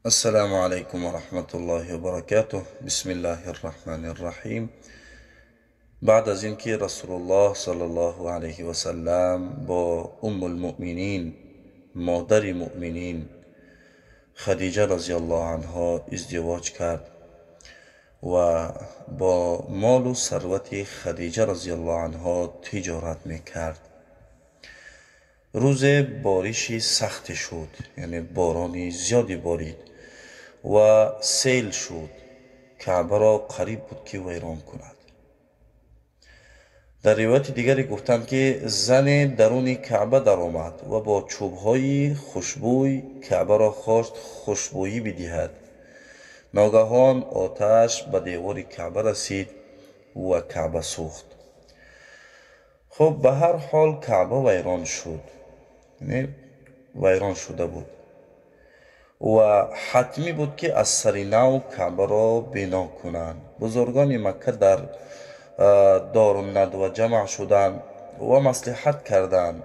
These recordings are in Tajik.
Ассалому алайкум ва раҳматуллоҳи ва баракатуҳ. Бисмиллаҳир раҳмонир раҳим. Баъд аз ин ки Расулуллоҳ саллаллоҳу алайҳи васаллам бо Уммул муъминин, модари муъминин Хадиҷа разияллоҳу анҳо издивоҷ кард ва бо молу сарвати Хадиҷа разияллоҳу анҳо тиҷорат мекард. Рӯзе бориши сахте шуд, яъне борони зиёде борид ва сел шуд. Каъбаро қариб буд, ки вайрон кунад. Дар ривояти дигаре гуфтанд, ки зане даруни Каъба даромад ва бо чӯбҳои хушбӯй Каъбаро хост хушбӯйӣ бидиҳад. Ногаҳон оташ ба девори Каъба расид ва Каъба сӯхт. Хуб, ба ҳар ҳол Каъба вайрон шуд, яъне вайрон шуда буд ва ҳатмӣ буд, ки аз сари нав Каъбаро бино кунанд. Бузургони Макка дар Доруннадва ҷамъ шуданд ва маслиҳат карданд,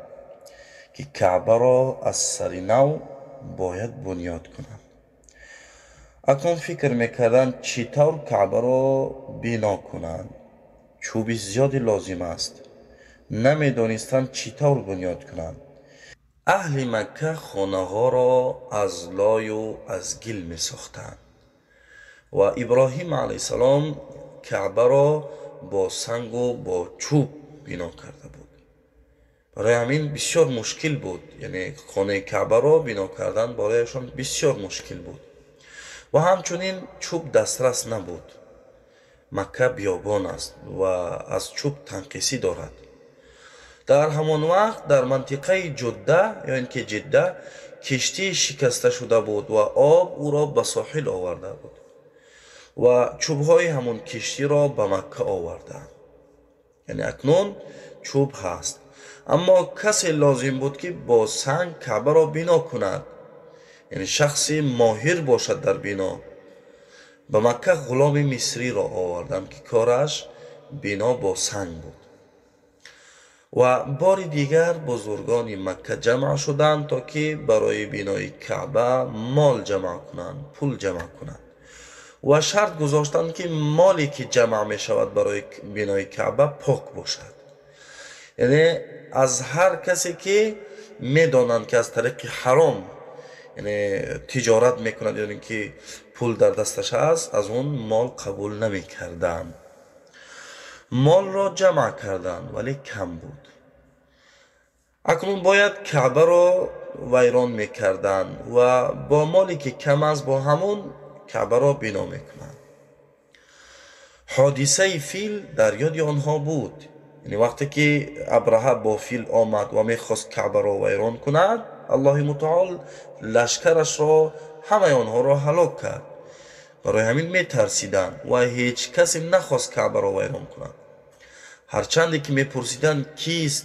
ки Каъбаро аз сари нав бояд бунёд кунанд. Акнун фикр мекарданд, чӣ тавр Каъбаро бино кунанд. Чӯби зиёде лозим аст. Намедонистанд, чӣ тавр бунёд кунанд. Аҳли Макка хонаҳоро аз лою аз гил месохтанд ва Иброҳим алайҳиссалом Каъбаро бо сангу бо чӯб бино карда буд. Барои ҳамин бисёр мушкил буд, яъне хонаи Каъбаро бино кардан барояшон бисёр мушкил буд ва ҳамчунин чӯб дастрас набуд. Макка биёбон аст ва аз чӯб танқисӣ дорад. Дар ҳамон вақт дар мантиқаи Ҷудда ё ин ки Ҷидда киштӣ шикаста шуда буд ва об ӯро ба соҳил оварда буд ва чӯбҳои ҳамон киштиро ба Макка оварданд. Яъне акнун чӯб ҳаст, аммо касе лозим буд, ки бо санг Каъбаро бино кунад, яъне шахси моҳир бошад дар бино. Ба Макка ғуломи мисриро оварданд, ки кораш бино бо санг буд. Ва бори дигар бузургони Макка ҷамъ шуданд, то ки барои бинои Каъба мол ҷамъ кунанд, пул ҷамъ кунанд ва шарт гузоштанд, ки моле ки ҷамъ мешавад барои бинои Каъба пок бошад. Яъне аз ҳар касе ки медонанд, ки аз тариқи ҳаром, яъне тиҷорат мекунад ё ин ки пул дар дасташ аст, аз он мол қабул намекарданд. Молро ҷамъ карданд, вале кам буд. Акнун бояд Каъбаро вайрон мекарданд ва бо моле ки кам аст, бо ҳамон Каъбаро бино мекунанд. Ҳодисаи фил дар ёди онҳо буд. Яъне вақте ки Абраҳа бо фил омад ва мехост Каъбаро вайрон кунад, Аллоҳи мутаол лашкарашро ҳамаи онҳоро ҳалок кард. Барои ҳамин метарсиданд ва ҳеҷ касе нахост Каъбаро вайрон кунад. Ҳарчанде ки мепурсиданд, кист,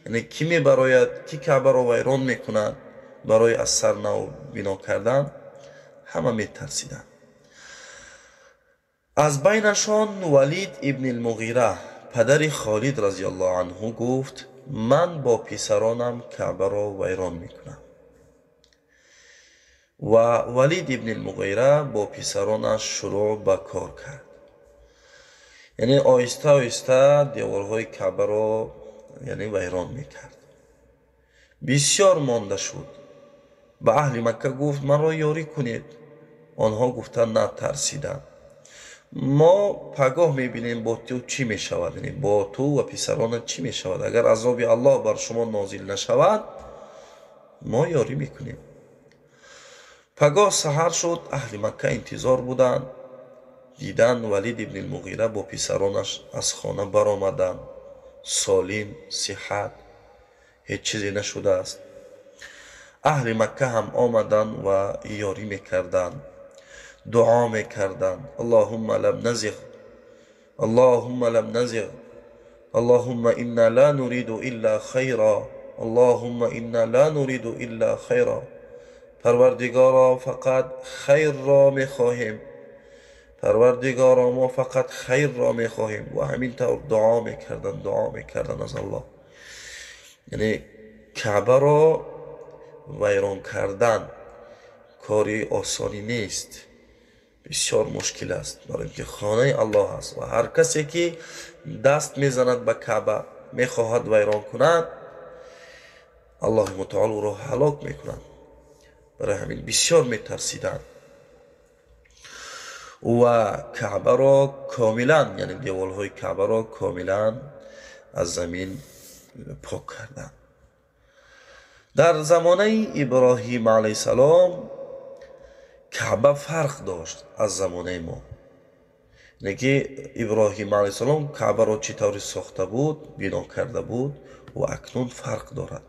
яъне кӣ мебарояд, кӣ Каъбаро вайрон мекунад барои аз сар нав бино кардан, ҳама метарсиданд. Аз байнашон Валид ибни Муғира, падари Холид разияллоҳу анҳу, гуфт: ман бо писаронам Каъбаро вайрон мекунам. Ва Валид ибни Муғира бо писаронаш шурӯъ ба кор кард. Яъне оҳиста оҳиста деворҳои Каъбаро, яъне, вайрон мекард. Бисёр монда шуд. Ба аҳли Макка гуфт: маро ёрӣ кунед. Онҳо гуфтанд: на, тарсиданд, мо пагоҳ мебинем, бо ту чӣ мешавад, яъне бо ту ва писаронат чӣ мешавад. Агар азоби Аллоҳ бар шумо нозил нашавад, мо ёрӣ мекунем. Пагоҳ саҳар шуд, аҳли Макка интизор буданд. Дидан, Валид ибни Муғира бо писаронаш аз хона баромаданд, солим, сиҳат, ҳеҷ чизе нашудааст. Аҳли Макка ҳам омаданд ва ёрӣ мекарданд, дуо мекарданд: Аллоҳумма лам назиғ, Аллоҳумма лам назиғ, Аллоҳумма инна ла нуриду илла хайра, Аллоҳумма инна ла нуриду илла хайра. Парвардигоро, фақат хайрро мехоҳем, Парвардигоро, мо фақат хайрро мехоҳем. Ва ҳамин тавр дуо мекарданд, дуо мекарданд аз Аллоҳ. Яъне Каъбаро вайрон кардан кори осонӣ нест, бисёр мушкил аст, барои инки хонаи Аллоҳ аст ва ҳар касе ки даст мезанад ба Каъба, мехоҳад вайрон кунад, Аллоҳи мутаол ӯро ҳалок мекунад. Барои ҳамин бисёр метарсиданд ва Каъбаро комилан, яъне деворҳои Каъбаро комилан аз замин пок карданд. Дар замонаи Иброҳим алайҳиссалом Каъба фарқ дошт аз замонаи мо. Яъне ки Иброҳим алайҳиссалом Каъбаро чӣ тавре сохта буд, бино карда буд ва акнун фарқ дорад.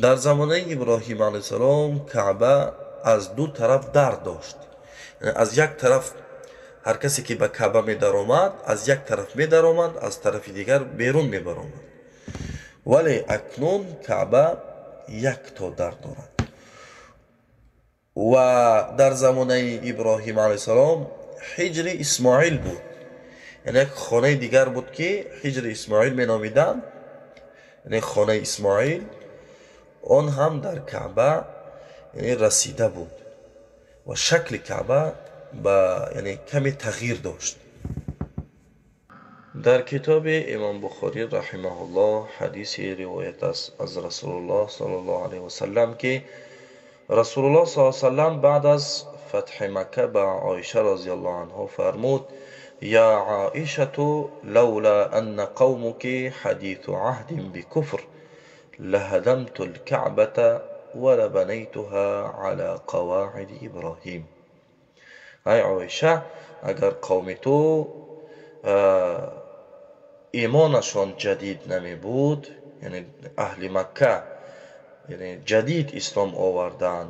Дар замонаи Иброҳим алайҳиссалом Каъба аз ду тараф дар дошт. Аз як тараф ҳар касе ки ба Каъба медаромад, аз як тараф медаромад, аз тарафи дигар берун мебаромад. Вале акнун Каъба якто дар дорад. Ва дар замонаи Иброҳим алайҳиссалом ҳиҷри Исмоил буд. Яъне як хонаи дигар буд ки ҳиҷри Исмоил меномиданд, яъне хонаи Исмоил, он ҳам дар Каъба яъне расида буд ва шакли Каъба ба яъне каме тағйир дошт. Дар китоби Имом Бухорӣ раҳимаҳуллоҳ ҳадиси ривоят аст аз Расулуллоҳ саллаллоҳу алайҳи васаллам ки Расулуллоҳ саллаллоҳу алайҳи васаллам баъд аз фатҳи Макка ба Оиша розияллоҳу анҳо фармуд: Я Оишату лавла анна қавмуки ҳадиту аҳдин бикуфр лаҳадамту лкаъбата ва лабанайтуҳа ала қавоиди Иброҳим. Ай Оиша, агар қавми ту имонашон ҷадид намебуд, яъне аҳли Макка яъне ҷадид ислом оварданд,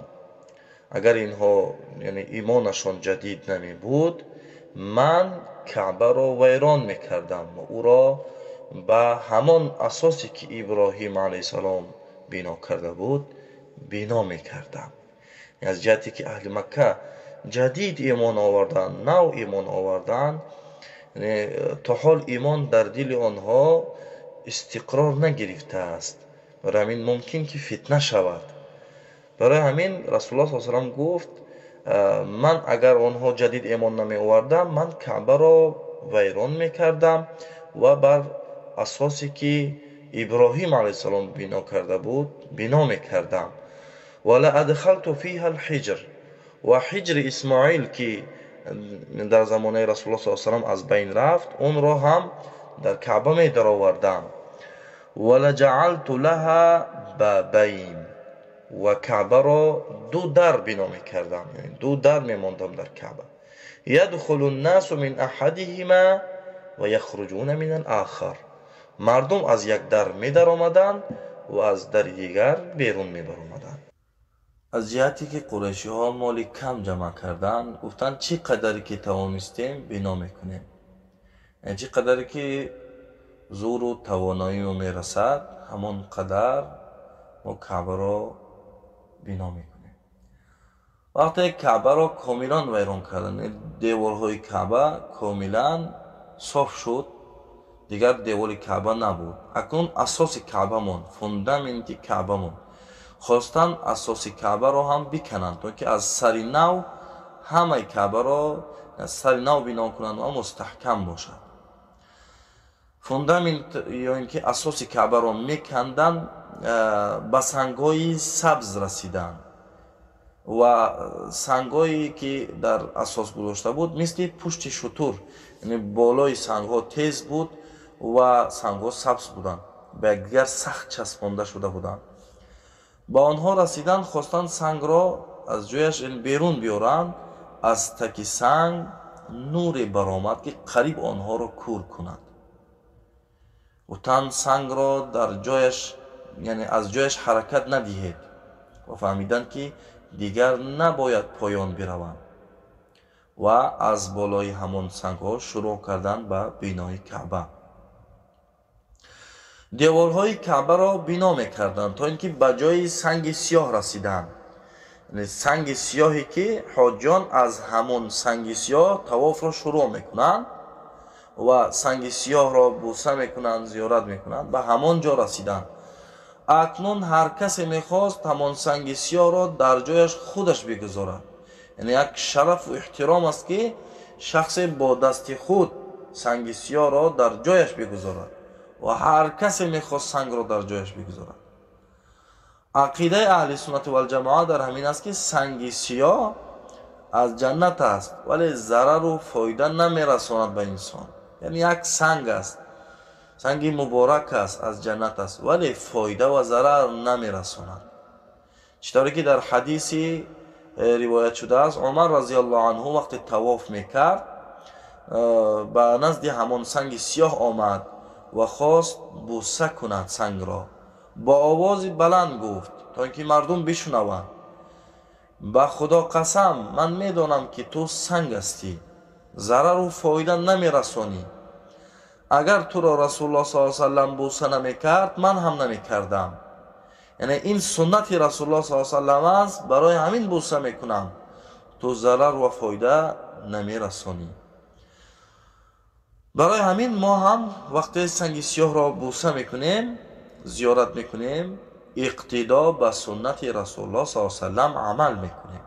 агар инҳо яъне имонашон ҷадид намебуд, ман Каъбаро вайрон мекардам ва ӯро ба ҳамон асосе ки Иброҳим алайҳиссалом бино карда буд бино мекардам. Аз ҷиҳате ки аҳли Макка ҷадид имон оварданд, нав имон оварданд, то ҳол имон дар дили онҳо истиқрор нагирифтааст. Барои ҳамин мумкин ки фитна шавад. Барои ҳамин Расулуллоҳ саллаллоҳу алайҳи васаллам гуфт: ман агар онҳо ҷадид имон намеовардам, ман Каъбаро вайрон мекардам ва бар асосе ки Иброҳим алайҳиссалом бино карда буд бино мекардам. Ва ла адхалту фиҳа алҳиҷр. Ва ҳиҷри Исмоил ки дар замонаи Расулуллоҳ саллаллоҳу алайҳи васаллам аз байн рафт, онро ҳам дар Каъба медаровардам. Ва лаҷаалту лаҳа бабайн. Ва Каъбаро ду дар бино мекардам, яъне ду дар мемондам дар Каъба. Ядхулу ннасу мин аҳадиҳима ва яхруҷуна мин алохар. Мардум аз як дар медаромаданд ва аз дари дигар берун мебаромаданд. Аз ҷиҳате ки қурайшиҳо моли кам ҷамъ карданд, гуфтанд чӣ қадаре ки тавонистем бино мекунем, яъне чӣ қадаре ки зӯру тавоноимо мерасад, ҳамон қадар мо Каъбаро бино мекунем. Вақте Каъбаро комилан вайрон карданд, деворҳои Каъба комилан соф шуд, дигар девори Каъба набуд. Акнун асоси Каъба монд, фундаменти Каъба монд. Хостанд асоси Каъбаро ҳам бикананд, то ки аз сари нав ҳамаи Каъбаро аз сари нав бино кунанд ва мустаҳкам бошад. Фундамент ё ин ки асоси Каъбаро меканданд, ба сангҳои сабз расиданд ва сангҳое ки дар асос гузошта буд мисли пушти шутур, яъне болои сангҳо тез буд ва сангҳо сабз буданд, ба якдигар сахт часпонда шуда буданд. Ба онҳо расиданд, хостанд сангро аз ҷояш берун биёранд. Аз таки санг нуре баромад ки қариб онҳоро кур кунад. Гуфтанд сангро дар ҷояш, яъне аз ҷояш ҳаракат надиҳед. Ва фаҳмиданд ки дигар набояд поён бираванд ва аз болои ҳамон сангҳо шурӯъ карданд ба бинои Каъба. Деворҳои Каъбаро бино мекарданд то ин ки ба ҷои санги сиёҳ расиданд. Санги сиёҳе ки ҳоҷиён аз ҳамон санги сиёҳ тавофро шурӯъ мекунанд ва санги сиёҳро буса мекунанд, зиёрат мекунанд, ба ҳамон ҷо расиданд. Акнун ҳар касе мехост ҳамон санги сиёҳро дар ҷояш худаш бигузорад. Яъне як шарафу эҳтиром аст, ки шахсе бо дасти худ санги сиёҳро дар ҷояш бигузорад ва ҳар касе мехост сангро дар ҷояш бигузорад. Ақидаи аҳли суннати валҷамоа дар ҳамин аст, ки санги сиёҳ аз ҷаннат аст, вале зарару фоида намерасонад ба инсон. Яъне як санг аст, санги муборак аст, аз ҷаннат аст, вале фоида ва зарар намерасонад. Чӣ тавре ки дар ҳадиси ривоят шудааст, Умар разияллоҳу анҳу вақте тавоф мекард, ба назди ҳамон санги сиёҳ омад ва хост буса кунад сангро. Бо овози баланд гуфт, то ин ки мардум бишунаванд: ба Худо қасам, ман медонам, ки ту санг ҳастӣ, зарару фоида намерасонӣ. Агар туро Расулуллоҳ саллаллоҳу алайҳи васаллам буса намекард, ман ҳам намекардам. Яъне ин суннати Расулуллоҳ саллаллоҳу алайҳи васаллам аст, барои ҳамин буса мекунам. Ту зарар ва фоида намерасонӣ. Барои ҳамин мо ҳам вақте санги сиёҳро буса мекунем, зиёрат мекунем, иқтидо ба суннати Расулуллоҳ саллаллоҳу алайҳи васаллам амал мекунем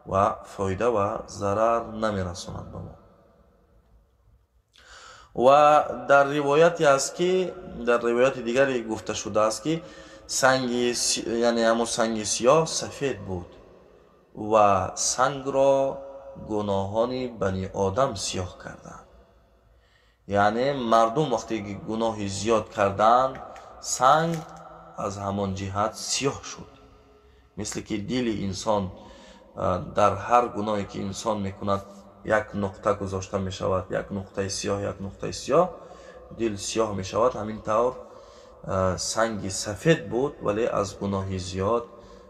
ва фоида ва зарар намерасонад ба мо. Ва дар ривояте аст, ки дар ривояти дигаре гуфта шудааст, ки санги, яъне ҳамон санги сиёҳ сафед буд ва сангро гуноҳони бани одам сиёҳ карданд. Яъне мардум вақте ки гуноҳи зиёд карданд, санг аз ҳамон ҷиҳат сиёҳ шуд. Мисли ки дили инсон дар ҳар гуноҳе ки инсон мекунад як нуқта гузошта мешавад, як нуқтаи сиёҳ, як нуқтаи сиёҳ, дил сиёҳ мешавад. Ҳамин тавр санги сафед буд, вале аз гуноҳи зиёд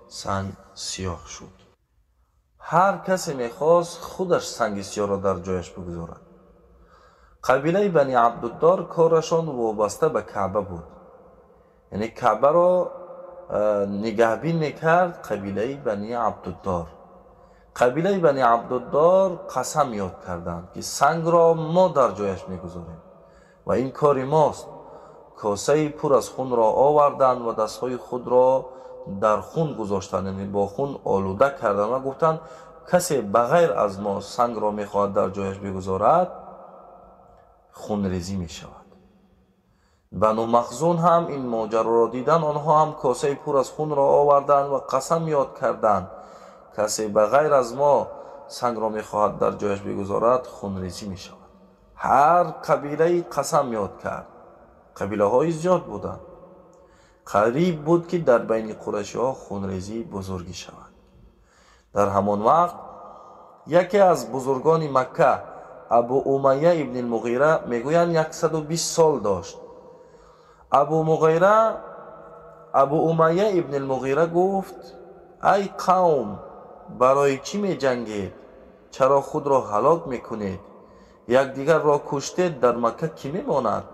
санг сиёҳ шуд. Ҳар касе мехост худаш санги сиёҳро дар ҷояш бигузорад. Қабилаи Бани Абдуддор корашон вобаста ба Каъба буд. Яъне Каъбаро нигаҳбин мекард қабилаи Бани Абдуддор. Қабилаи Бани Абдуддор қасам ёд карданд, ки сангро мо дар ҷояш мегузорем ва ин кори мост. Косаи пур аз хунро оварданд ва дастҳои худро дар хун гузоштанд, яъне бо хун олуда карданд ва гуфтанд: касе ба ғайр аз мо сангро мехоҳад дар ҷояш бигузорад, хунрезӣ мешавад. Бану Махзун ҳам ин моҷароро дидан, онҳо ҳам косаи пур аз хунро оварданд ва қасам ёд карданд: касе ба ғайр аз мо сангро мехоҳад дар ҷояш бигузорад, хунрезӣ мешавад. Ҳар қабилаи қасам ёд кард. Қабилаҳои зиёд буданд. Қариб буд, ки дар байни қурайшиҳо хунрезии бузургӣ шавад. Дар ҳамон вақт яке аз бузургони Макка, Абу Умайя ибни Муғира, мегӯянд 120 сол дошт. Абу Умайя ибни Муғира гуфт: ай қавм, барои чӣ меҷангед? Чаро худро ҳалок мекунед? Якдигарро куштед, дар Макка кӣ мемонад?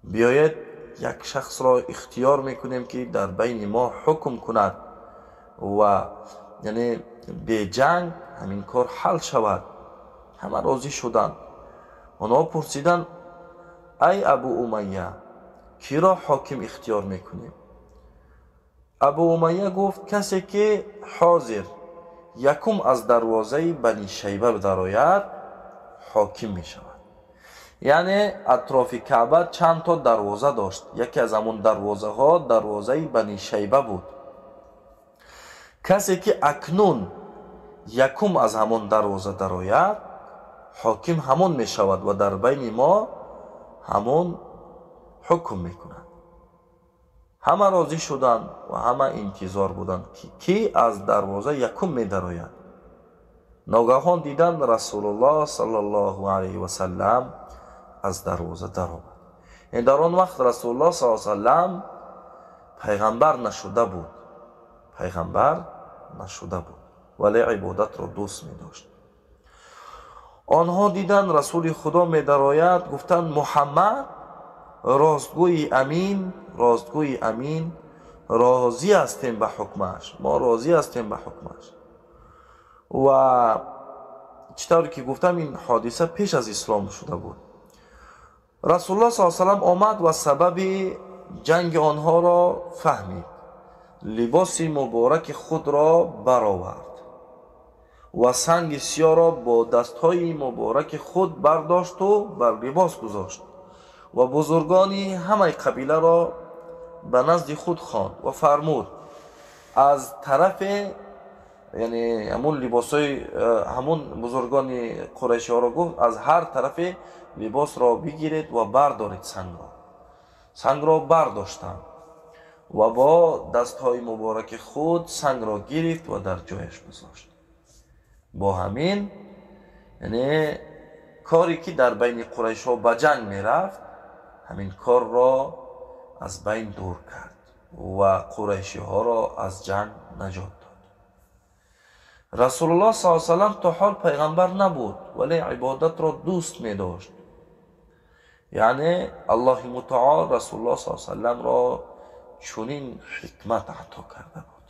Биёед як шахсро ихтиёр мекунем, ки дар байни мо ҳукм кунад ва яъне беҷанг ҳамин кор ҳал шавад. Ҳама розӣ шуданд. Онҳо пурсиданд: ай Абу Умайя, киро ҳоким ихтиёр мекунем? Абу Умайя гуфт: касе ки ҳозир якум аз дарвозаи Бани Шайба дарояд, ҳоким мешавад. Яъне атрофи Каъба чанд то дарвоза дошт. Яке аз ҳамон дарвозаҳо дарвозаи Бани Шайба буд. Касе ки акнун якум аз ҳамон дарвоза дарояд, ҳоким ҳамон мешавад ва дар байни мо ҳамон ҳукм мекунад. Ҳама розӣ шуданд ва ҳама интизор буданд, ки кӣ аз дарвоза якум медарояд. Ногаҳон диданд, Расулуллоҳ саллаллоҳу алайҳи васаллам аз дарвоза даромад. Яъне дар он вақт Расулуллоҳ саллаллоҳу алайҳи васаллам пайғамбар нашуда буд, пайғамбар нашуда буд, вале ибодатро дӯст медошт. Онҳо диданд, Расули Худо медарояд, гуфтанд: Муҳаммад ростгӯи амин, ростгӯи амин, розӣ ҳастем ба ҳукмаш, мо розӣ ҳастем ба ҳукмаш. Ва чӣ тавре ки гуфтам, ин ҳодиса пеш аз ислом шуда буд. Расулуллоҳ саллаллоҳу алайҳи васаллам омад ва сабаби ҷанги онҳоро фаҳмид, либоси мубораки худро баровард ва санги сиёҳро бо дастҳои мубораки худ бардошту бар либос гузошт ва бузургони ҳамаи қабиларо ба назди худ хонд ва фармуд: аз тарафе, яъне ҳамун либосҳои ҳамун бузургони қурайшиҳоро гуфт: аз ҳар тарафе либосро бигиред ва бардоред сангро. Сангро бардоштанд ва бо дастҳои мубораки худ сангро гирифт ва дар ҷояш гузошт. Бо ҳамин, яъне коре ки дар байни қурайшҳо ба ҷанг мерафт, ҳамин корро аз байн дур кард ва қурайшиҳоро аз ҷанг наҷот дод. Расулуллоҳ саллаллоҳу алайҳи васаллам то ҳол пайғамбар набуд, вале ибодатро дӯст медошт. Яъне Аллоҳи мутаол Расулуллоҳ саллаллоҳу алайҳи васалламро чунин ҳикмат ато карда буд.